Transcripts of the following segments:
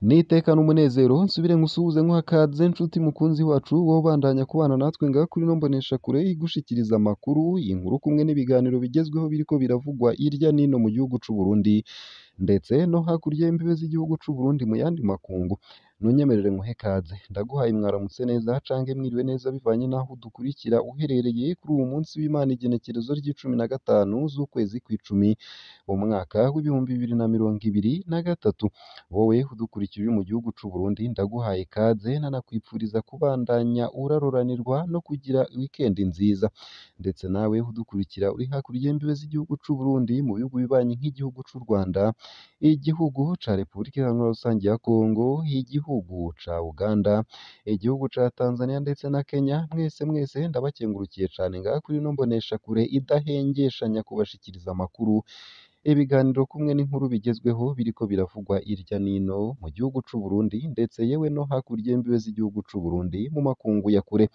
N'iteka n'umunezero nsubire nkusuhuze nkuha kaze nshuti mukunzi wacu wowe ubandanya kubana natwe ngaha kuri ino mboneshakure igushikiriza amakuru, inkuru kumwe n'ibiganiro bigezweho biriko biravugwa hirya n'ino mu gihugu c'u Burundi ndetse no hakurya y'imbibe z'igihugu c'u Burundi mu yandi makungu. Ntunyemerere nkuhe kaze, ndaguhaye mwaramutse neza canke mwiriwe neza bivanye n'aho udukurikira uherereye kuri uwu munsi w'Imana igenekerezo ry'icumi na gatanu z'ukwezi kw'icumi umwaka w'2023. Wowe udukurikira uri mu gihugu c'u Burundi ndaguhaye kaze nanakwipfuriza kubandanya uraroranirwa no kugira weekend nziza, ndetse nawe udukurikira uri hakurya y'imbibe z'igihugu c'u Burundi mu bihugu bibanyi nk'igihugu c'u Rwanda, igihugu ca Repubulika Iharanira Rusangi ya Kongo, igihugu ca Uganda, igihugu ca Tanzania ndetse na Kenya, mwese mwese ndabakengurukiye cane ngaha kuri ino mboneshakure idahengeshanya kubashikiriza amakuru, ibiganiro kumwe n'inkuru bigezweho biriko biravugwa hirya n'ino mu gihugu c'u Burundi ndetse yewe no hakurya y'imbibe z'igihugu c'u Burundi mu makungu ya kure.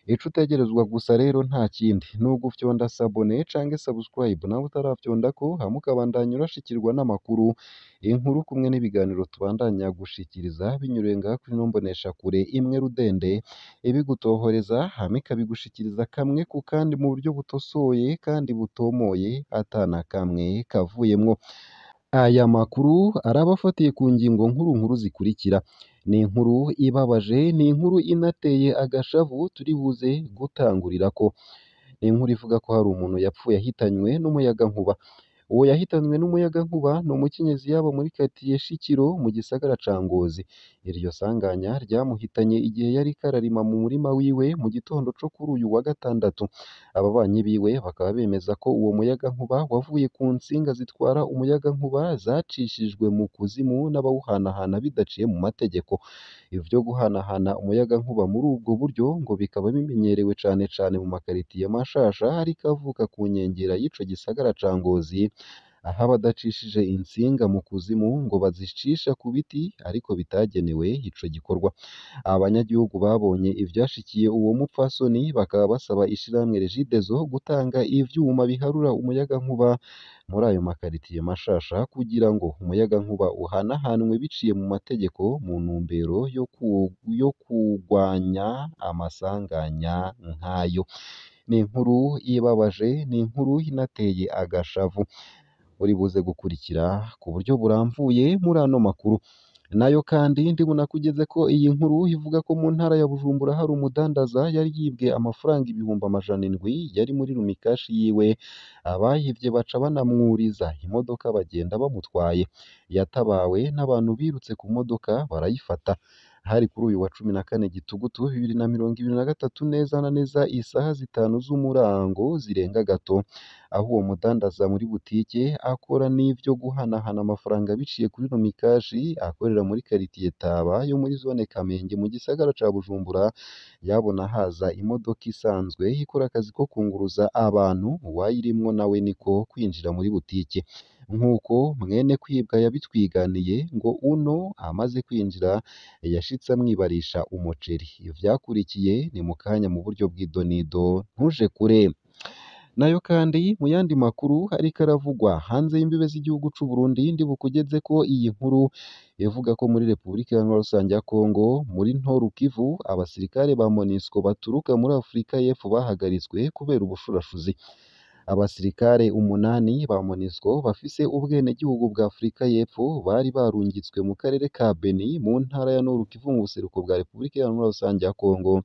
Ico utegerezwa gusa rero nta kindi ni ugufyonda s'abonner canke subscribe nawe utarafyondako hama ukabandanya urashikirwa n'amakuru, inkuru kumwe n'ibiganiro tubandanya gushikiriza binyuriye ngaha kuri ino mboneshakure imwe rudende ibigutohoreza hama ikabigushikiriza kamwe ku kandi mu buryo butosoye kandi butomoye ata na kamwe kavuyemwo. Aya makuru araba afatiye ku ngingo nkuru nkuru zikurikira: ni inkuru ibabaje, ni inkuru inateye agashavu turi buze gutangurirako. Ni inkuru ivuga ko hari umuntu yapfuye ahitanywe n'umuyagankuba. Uwo yahitanywe n'umuyagankuba ni umukenyezi yaba muri karitiye Shikiro mu gisagara ca Ngozi. Iryo sanganya ryamuhitanye igihe yariko ararima mu murima wiwe mu gitondo co kuri uyu wa gatandatu. Ababanyi biwe bakaba bemeza ko uwo muyagankuba wavuye ku ntsinga zitwara umuyagankuba zacishijwe mu kuzimu n'abawuhanahana bidaciye mu mategeko. Ivyo guhanahana umuyagankuba muri ubwo buryo ngo bikaba bimenyerewe cane cane mu makaritiye mashasha ariko avuka ku nkengera y'ico gisagara ca Ngozi, aho abadacishije intsinga mu kuzimu ngo bazicisha ku biti ariko bitagenewe ico gikorwa. Abanyagihugu babonye ivyashikiye uwo mupfasoni bakaba basaba ishirahamwe Regideso gutanga ivyuma biharura umuyagankuba muri ayo makaritiye mashasha kugira ngo umuyagankuba uhanahanwe biciye mu mategeko mu ntumbero yo kugwanya amasanganya nk'ayo. Ni inkuru ibabaje, ni inkuru inateye agashavu. Uri buze gukurikira ku buryo burambuye muri ano makuru. Nayo kandi ndibunakugeze ko iyi nkuru ivuga ko mu ntara ya Bujumbura hari umudandaza yari yibwe amafaranga 700,000 yari muri rumikashi yiwe, abayivye baca banamwuriza imodoka bagenda bamutwaye. Yatabawe n'abantu birutse ku modoka barayifata. Hari kuri uyu wa 14 Gitugutu 2023 neza na neza isaha 5 z'umurango zirenga gato, aho uwo mudandaza muri butike akora n'ivyo guhanahana amafaranga biciye kuri rumikashi akorera muri karitiye Taba yo muri zone Kamenge mu gisagara ca Bujumbura, yabona haza imodoka isanzwe ikora akazi ko kunguruza abantu, uwayirimwo nawe niko kwinjira muri butike. Nk'uko mwene kwibwa yabitwiganiye ngo uno amaze kwinjira yashitse amwibarisha umuceri. Ivyakurikiye ni mu kanya mu buryo bw'idonido ntuje kure. Nayo kandi mu yandi makuru ariko aravugwa hanze y'imbibe z'igihugu c'u Burundi ndibukugeze ko iyi nkuru ivuga ko muri Repubulika Iharanira Rusangi ya Kongo muri Nord Kivu abasirikare ba MONUSCO baturuka muri Afrika y'Epfo bahagaritswe kubera ubushurashuzi. Abasirikare 8 ba MONUSCO bafise ubwenegihugu bwa Afrika y'Epfo bari barungitswe mu karere ka Beni mu ntara ya Nord Kivu mu buseruko bwa Repubulika Iharanira Rusangi ya Kongo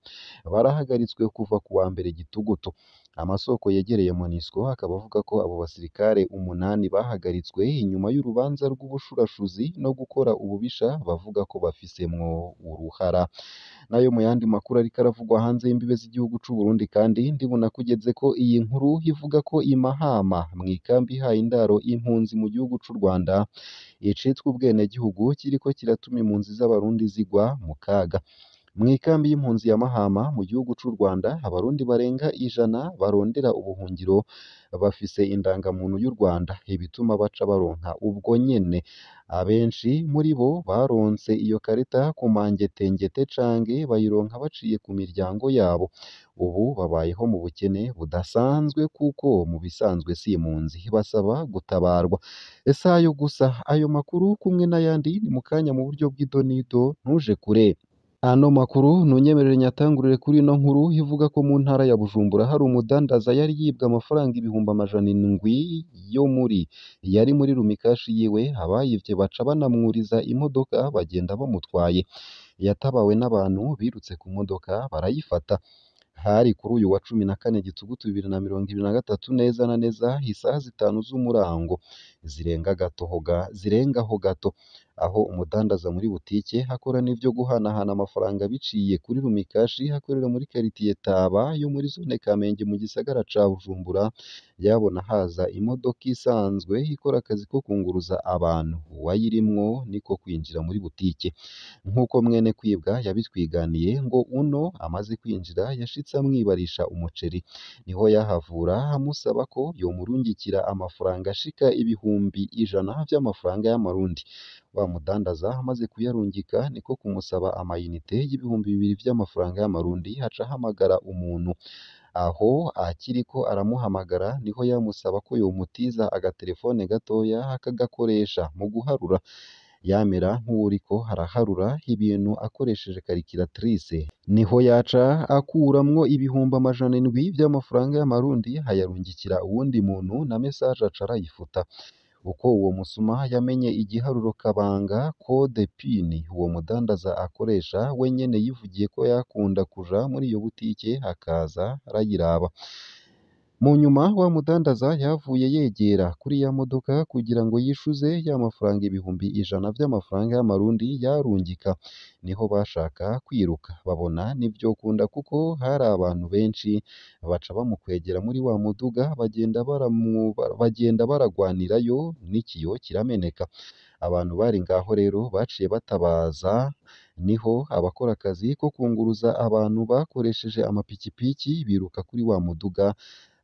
barahagaritswe kuva ku wa mbere Gitugutu. Amasoko yegereye MONUSCO akaba avuga ko abo basirikare 8 bahagaritswe inyuma y'urubanza rw'ubushurashuzi no gukora ububisha bavuga ko bafisemwo uruhara. Nayo mu yandi makuru ariko aravugwa hanze y'imbibe z'igihugu c'u Burundi kandi ndibunakugeze ko iyi nkuru ivuga ko i Mahama mw'ikambi ihaye indaro impunzi mu gihugu c'u Rwanda icitwa ubwenegihugu kiriko kiratuma impunzi z'abarundi zigwa mu kaga. Mw'ikambi y'impunzi ya Mahama mu gihugu c'u Rwanda, abarundi barenga 100 barondera ubuhungiro bafise indangamuntu y'u Rwanda, ibituma baca baronka ubwo nyene. Abenshi muri bo baronse iyo karita ku mangetengete canke bayironka baciye ku miryango yabo. Ubu babayeho mu bukene budasanzwe kuko mu bisanzwe si impunzi, basaba gutabarwa. Ese ayo gusa, ayo makuru kumwe n'ayandi ni mu kanya mu buryo bw'idonido, ntuje kure. Ano makuru ntunyemerere nyatangurire kuri ino nkuru ivuga ko mu ntara ya Bujumbura hari umudandaza yari yibwe amafaranga 700,000 yo muri yari muri rumikashi yiwe, abayivye baca banamwuriza imodoka bagenda bamutwaye. Yatabawe n'abantu birutse ku modoka barayifata. Hari kuri uyu wa 14 Gitugutu 2023 neza na neza isaha 5 z'umurango zirengaho gato, aho umudandaza muri butike akora n'ivyo guhanahana amafaranga biciye kuri rumikashi akorera muri karitiye Taba yo muri zone Kamenge mu gisagara ca Bujumbura, yabona haza imodoka isanzwe ikora akazi ko kunguruza abantu, uwayirimwo niko kwinjira muri butike. Nk'uko mwene kwibwa yabitwiganiye, ngo uno amaze kwinjira yashitse amwibarisha umuceri, niho yahavura amusaba ko yomurungikira amafaranga ashika 100,000 vy'amafaranga y'amarundi. Wa mudandaza amaze kuyarungika niko kumusaba amayinite y'2000 vy'amafaranga y'amarundi, aca ahamagara umuntu. Aho akiriko aramuhamagara niho yamusaba ko yomutiza agaterefone gatoya akagakoresha mu guharura. Yamera nk'uwuriko araharura ibintu akoresheje karikiratrice, niho yaca akuramwo 700,000 vy'amafaranga y'amarundi ayarungikira uwundi muntu na message aca arayifuta. Uko uwo musuma yamenye igiharuro kabanga code PIN uwo mudandaza akoresha, we nyene yivugiye ko yakunda kuja muri iyo butike akaza arayiraba. Mu nyuma wa mudandaza yavuye yegera kuri ya modoka kugira ngo yishuze ya mafaranga 100,000 vy'amafaranga y'amarundi yarungika, niho bashaka kwiruka babona ntivyokunda kuko hari abantu benshi, baca bamukwegera muri wa muduga bagenda baragwanirayo n'ikiyo kirameneka. Abantu bari ngaho rero baciye batabaza, niho abakora akazi ko kunguruza abantu bakoresheje amapikipiki biruka kuri wa muduga,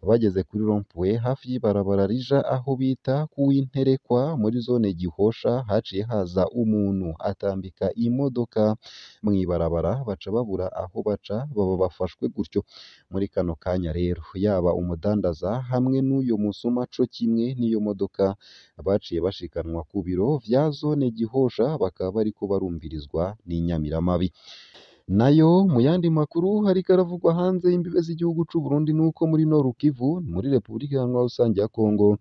bageze kuri rond-point hafi y'ibarabara rija aho bita kuw'Interekwa muri zone Gihosha, haciye haza umuntu atambika imodoka mw'ibarabara, baca babura aho baca baba bafashwe gutyo. Muri kano kanya rero yaba umudandaza hamwe n'uyo musuma co kimwe n'iyo modoka baciye bashikanwa ku biro vya zone Gihosha, bakaba bariko barumvirizwa n'inyamiramabi. Nayo mu yandi makuru hariko aravugwa hanze y'imbibe z'igihugu c'u Burundi nuko muri Nord Kivu muri Republika Iharanira Rusangi ya Kongo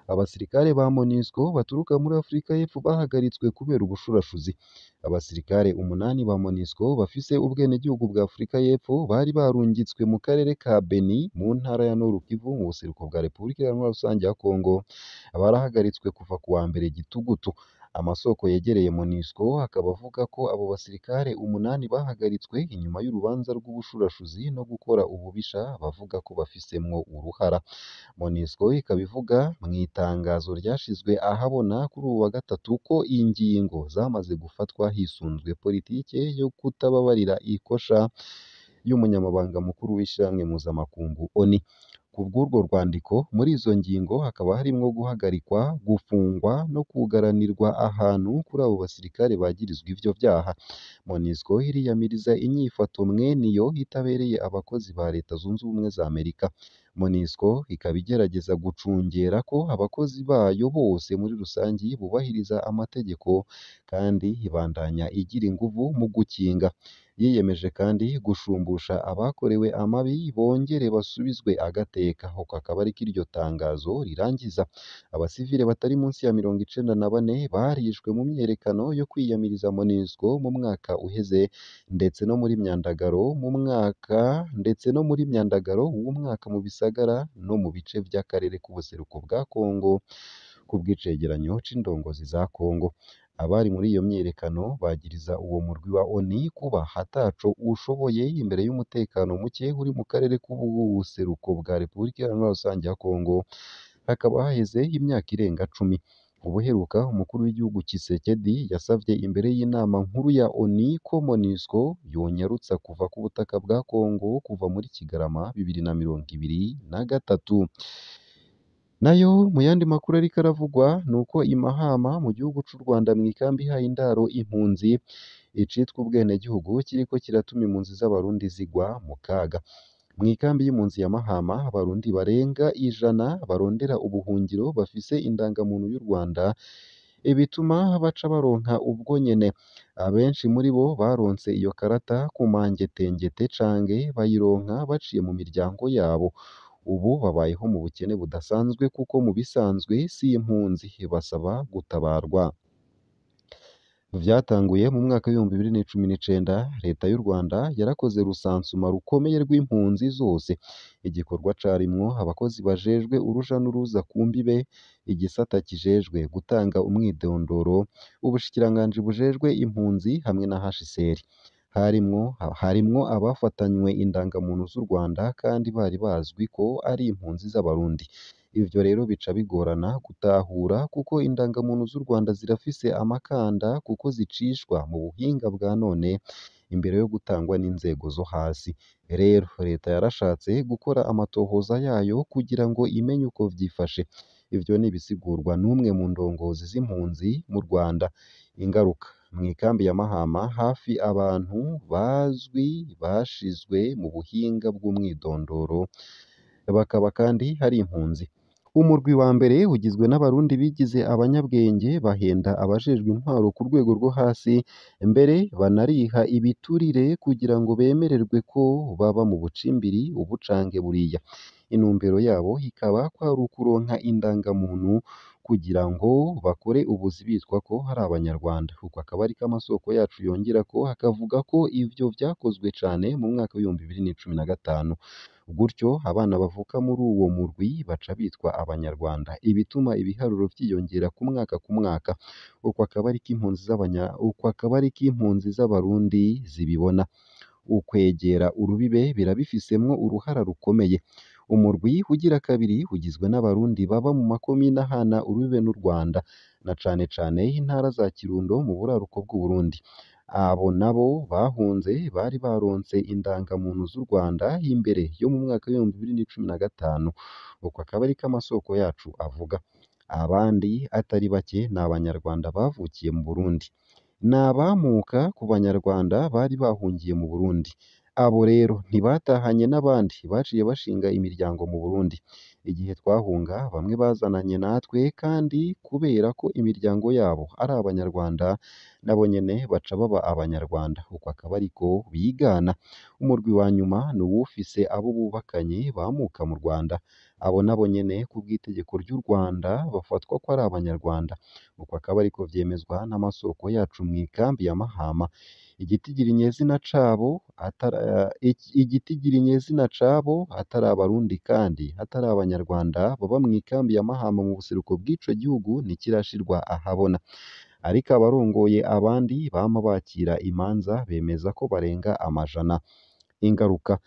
abasirikare ba MONUSCO baturuka muri Afrika y'Epfo bahagaritswe kubera ubushurashuzi. Abasirikare 8 ba MONUSCO bafise ubwenegihugu bwa Afrika y'Epfo bari barungitswe mu karere ka Beni mu ntara ya Nord Kivu mu buseruko bwa Republika Iharanira Rusangi ya Kongo barahagaritswe kuva ku wa mbere Gitugutu. Amasoko yegereye MONUSCO akaba avuga ko abo basirikare 8 bahagaritswe inyuma y'urubanza rw'ubushurashuzi no gukora ububisha bavuga ko bafisemwo uruhara. MONUSCO ikaba ivuga mw'itangazo ryashizwe ahabona kuri uwu wa gatatu ko ingingo zamaze gufatwa hisunzwe politike yo kutababarira ikosha y'umunyamabanga mukuru w'ishirahamwe mpuzamakungu ONU. Kubw'urwo rwandiko, muri izo ngingo hakaba harimwo guhagarikwa, gufungwa no kugaranirwa ahantu kuri abo basirikare bagirizwa ivyo vyaha. MONUSCO iriyamiriza inyifato mweniyo itabereye abakozi ba Leta Zunze Ubumwe za Amerika. MONUSCO ikaba igerageza gucungera ko abakozi bayo bose muri rusangi bubahiriza amategeko kandi ibandanya igira inguvu mu gukinga. Yiyemeje kandi gushumbusha abakorewe amabi bongere basubizwe agateka. Uko akaba ariko iryo tangazo rirangiza. Abasivile batari munsi ya 94 barishwe mu myiyerekano yo kwiyamiriza MONUSCO mu mwaka uheze ndetse no muri Myandagaro mu mwaka ndetse no muri Myandagaro w'umwaka mu bisagara no mu bice vy'akarere k'ubuseruko bwa Kongo kubw'icegeranyo c'indongozi za Kongo. Abari muri iyo myiyerekano bagiriza uwo murwi wa ONU kuba ataco ushoboye imbere y'umutekano muke uri mu karere k'ubuseruko bwa Repubulika Iharanira Rusangi ya Kongo, hakaba haheze imyaka irenga 10. Ubuheruka umukuru w'igihugu Tshisekedi yasavye imbere y'inama nkuru ya ONU ko MONUSCO yonyarutsa kuva ku butaka bwa Congo kuva muri Kigarama 2023. Nayo mu yandi makuru ariko aravugwa nuko i Mahama mu gihugu c'u Rwanda mw'ikambi ihaye indaro impunzi, icitwa ubwenegihugu kiriko kiratuma impunzi z'Abarundi zigwa mu kaga. Mw'ikambi y'impunzi ya Mahama, Abarundi barenga 100 barondera ubuhungiro bafise indangamuntu y'u Rwanda, ibituma baca baronka ubwo nyene. Abenshi muri bo baronse iyo karata ku mangetengete canke bayironka baciye mu miryango yabo. Ubu babayeho mu bukene budasanzwe kuko mu bisanzwe si impunzi, basaba gutabarwa. Vyatanguye mu mwaka w'2019, leta y'u Rwanda yarakoze rusansuma rukomeye rw'impunzi zose. Igikorwa carimwo abakozi bajejwe uruja n'uruza ku mbibe, igisata kijejwe gutanga umwidondoro, ubushikiranganji bujejwe impunzi hamwe na HCR. Harimwo abafatanywe indangamuntu z'u Rwanda kandi bari bazwi ko ari impunzi z'Abarundi. Ivyo rero bica bigorana gutahura kuko indangamuntu z'u Rwanda zirafise amakanda kuko zicishwa mu buhinga bwa none imbere yo gutangwa n'inzego zo hasi. Rero leta yarashatse gukora amatohoza yayo kugira ngo imenye uko vyifashe. Ivyo ni ibisigurwa n'umwe mu ndongozi z'impunzi mu Rwanda. Ingaruka mw'ikambi ya Mahama, hafi abantu bazwi bashizwe mu buhinga bw'umwidondoro, bakaba kandi hari impunzi. Umurwi wa mbere ugizwe n'Abarundi bigize abanyabwenge bahenda abajejwe intwaro ku rwego rwo hasi, mbere banariha ibiturire kugira ngo bemererwe ko baba mu bucimbiri ubu canke buriya. Intumbero yabo ikaba kwari ukuronka indangamuntu kugira ngo bakore ubuzi bitwa ko ari Abanyarwanda. Uko akaba ariko amasoko yacu yongerako akavuga ko ivyo vyakozwe cane mu mwaka w'2015. Gutyo abana bavuka muri uwo murwi baca bitwa Abanyarwanda, ibituma ibiharuro vyiyongera ku mwaka ku mwaka. Uko akaba ariko impunzi z'Abarundi zibibona. Ukwegera urubibe birabifisemwo uruhara rukomeye. Umurwi ugira kabiri ugizwe n'Abarundi baba mu makomine ahana urubibe n'u Rwanda, na cane cane intara za Kirundo mu buraruko bw'Uburundi. Abo nabo bahunze bari baronse indangamuntu z'u Rwanda imbere yo mu mwaka w'2015. Uko akaba ariko amasoko yacu avuga. Abandi atari bake ni Abanyarwanda bavukiye mu Burundi. Ni abamuka ku Banyarwanda bari bahungiye mu Burundi. Abo rero ntibatahanye n'abandi baciye bashinga imiryango mu Burundi. Igihe twahunga bamwe bazananye natwe kandi kubera ko imiryango yabo ari Abanyarwanda, nabo nyene baca baba Abanyarwanda. Uko akaba ariko bigana. Umurwi wa nyuma ni uwufise abo bubakanye bamuka mu Rwanda. Abo nabo nyene kubw'itegeko ry'u Rwanda bafatwa ko ari Abanyarwanda. Uko akaba ariko vyemezwa n'amasoko yacu mw'ikambi ya Mahama. Igitigiri nyezina cabo atari Abarundi kandi atari Abanyarwanda baba mw'ikambi ya Mahama mu buseruko bw'ico gihugu ntikirashirwa ahabona. Ariko abarongoye abandi bama bakira imanza bemeza ko barenga 100. Ingaruka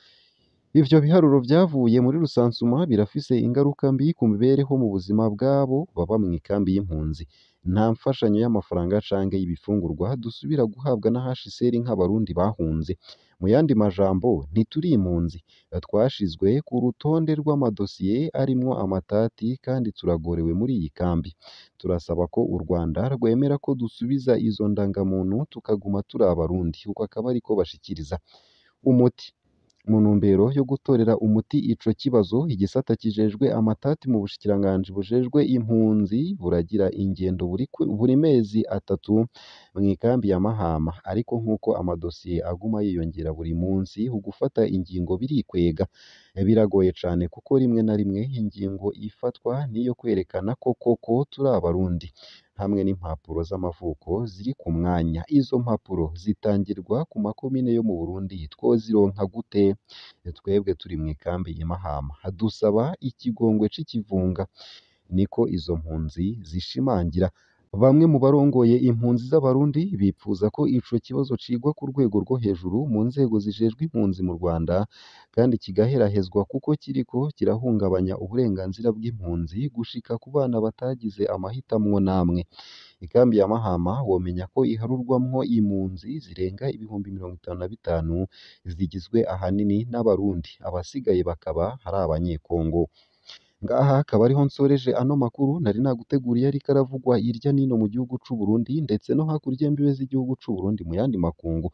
ivyo biharuro vyavuye muri rusansuma birafise ingaruka mbi ku mibereho mu buzima bwabo baba mw'ikambi y'impunzi. Nta mfashanyo y'amafaranga canke y'ibifungurwa dusubira guhabwa na HCR nk'Abarundi bahunze. Mu yandi majambo ntituri impunzi, twashizwe ku rutonde rw'amadosiye arimwo amatati kandi turagorewe muri iyi kambi. Turasaba ko u Rwanda rwemera ko dusubiza izo ndangamuntu tukaguma turi Abarundi. Uko akaba ariko bashikiriza. Umuti mu ntumbero yo gutorera umuti ico kibazo, igisata kijejwe amatati mu bushikiranganji bujejwe impunzi buragira ingendo buri mezi 3 mw'ikambi ya Mahama. Ariko nk'uko amadosiye aguma yiyongera buri munsi, ugufata ingingo birikwega. Biragoye cane kuko rimwe na rimwe ingingo ifatwa niyo kwerekana ko koko turi Abarundi, hamwe n'impapuro z'amavuko ziri ku mwanya. Izo mpapuro zitangirwa ku makomine yo mu Burundi, twozironka gute? Twebwe turi mw'ikambi i Mahama dusaba ikigongwe c'ikivunga, niko izo mpunzi zishimangira. Bamwe mu barongoye impunzi z'Abarundi bipfuza ko ico kibazo cigwa ku rwego rwo hejuru mu nzego zijejwe impunzi mu Rwanda kandi kigaherahezwa kuko kiriko kirahungabanya uburenganzira bw'impunzi gushika ku bana batagize amahitamwo namwe. Ikambi ya Mahama womenya ko iharurwamwo impunzi zirenga 55,000 zigizwe ahanini n'Abarundi, abasigaye bakaba ari Abanyekongo. Ngaha akaba ariho nsoreje ano makuru nari naguteguriye ariko aravugwa hirya n'ino mu gihugu c'u Burundi ndetse no hakurya y'imbibe z'igihugu c'u Burundi mu yandi makungu.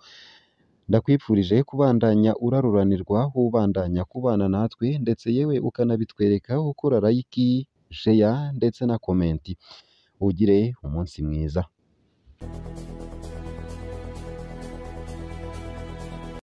Ndakwifurije kubandanya uraruranirwa, ubandanya kubana natwe ndetse yewe ukanabitwereka ukora like, share ndetse na comment. Ugire umunsi mwiza.